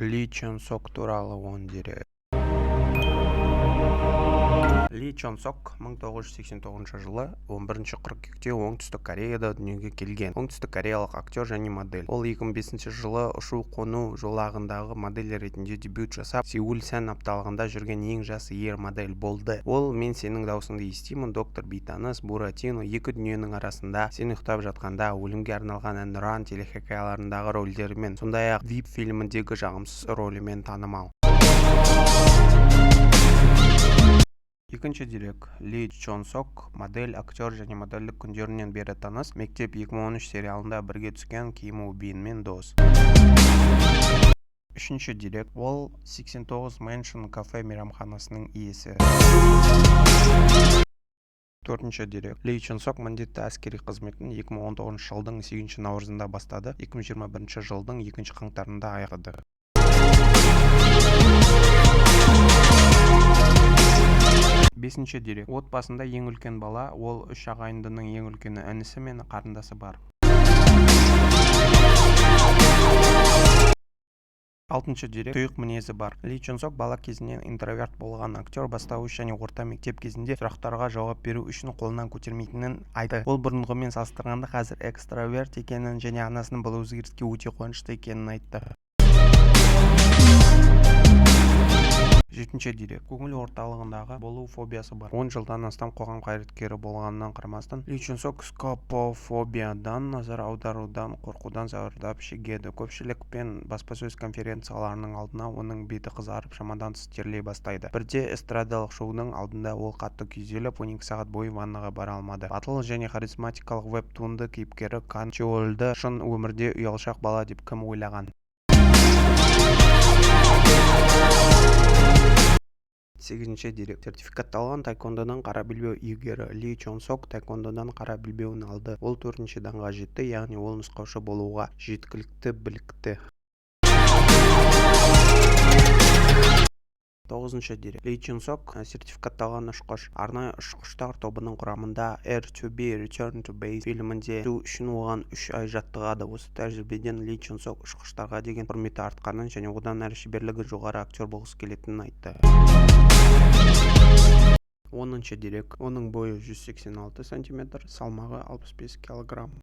Ли Чон Сок туралы 10 дерек. Ли Чон Сок 1989 жылы 11 қыркүйекте Оңтүстік Кореяда дүниеге келген. Оңтүстік кореялық актер және модель. Ол 2005 жылы ұшу-қону жолағындағы модель ретінде дебют жасап, Сеул сән апталығында жүрген ең жас ер модель болды. Ол «Мен сенің даусыңды естимін», «Доктор Бейтаныс», «Буратино», «Екі дүниенің арасында», «Сен ұйықтап жатқанда», «Өлімге арналған әнұран» телехикаяларындағы рөлдерімен, сондай-ақ «Вип» фильміндегі жағымсыз рөлімен танымал. Екінші дерек. Ли Чон Сок модель, актер және модельдік күндерінен бері таныс. «Мектеп 2013» сериалында бірге түскен Ким У Бинмен дос. Үшінші дерек. Ол 89 Mansion кафе-мейрамханасының иесі. Төртінші дерек. Ли Чон Сок міндетті әскери қызметін 2019 жылдың 8 наурызында бастады, 2021 жылдың 2 қаңтарында аяқтады. Бесінші дерек. Отбасында ең үлкен бала, ол үш ағайындының ең үлкені, інісі мен қарындасы бар. Алтыншы дерек. Тұйық мінезі бар. Ли Чон Сок бала кезінен интроверт болған. Актер бастауыш және орта мектеп кезінде сұрақтарға жауап беру үшін қолынан көтермейтінін айтты. Ол бұрынғымен салыстырғанда қазір экстраверт екенін және анасының бұл өзгеріске өте қуанышты екенін айтты. Жетінші дерек. Көңіл орталығындағы болу фобиясы бар. 10 жылдан астам қоғам қайраткері болғанына қарамастан, Ли Чон Сок скопофобиядан, назар аударудан қорқудан зардап шегеді. Көпшілік пен баспасөз конференцияларының алдында оның беті қызарып, шамадан тыс терлей бастайды. Бірде эстрадалық шоудың алдында ол қатты күйзеліп, 12 сағат бойы ваннаға бара алмады. Батыл және харизматикалық веб-туынды кейіпкері Кан Чеольді шын өмірде ұялшақ бала деп кім ойлаған? Сегізінші дерек. Сертификатталған таэквондодан қара белбеу иегері. Ли Чон Сок таэквондодан қара белбеуін алды. Ол төртінші данға жетті, яғни ол нұсқаушы болуға жеткілікті білікті. Тоғызыншы дерек. Ли Чон Сок сертификатталған ұшқыш. Арнайы ұшқыштар тобының құрамында R2B (Return to Base) фильмінде түсу үшін оған 3 ай жаттығады. Осы тәжірибеден Ли Чон Сок ұшқыштарға деген құрметі артқанын және одан әрі шеберлігі жоғары актер болғысы келетінін айтты. 10-дерек. Оның бойы 186 сантиметр, салмағы 65 килограмм.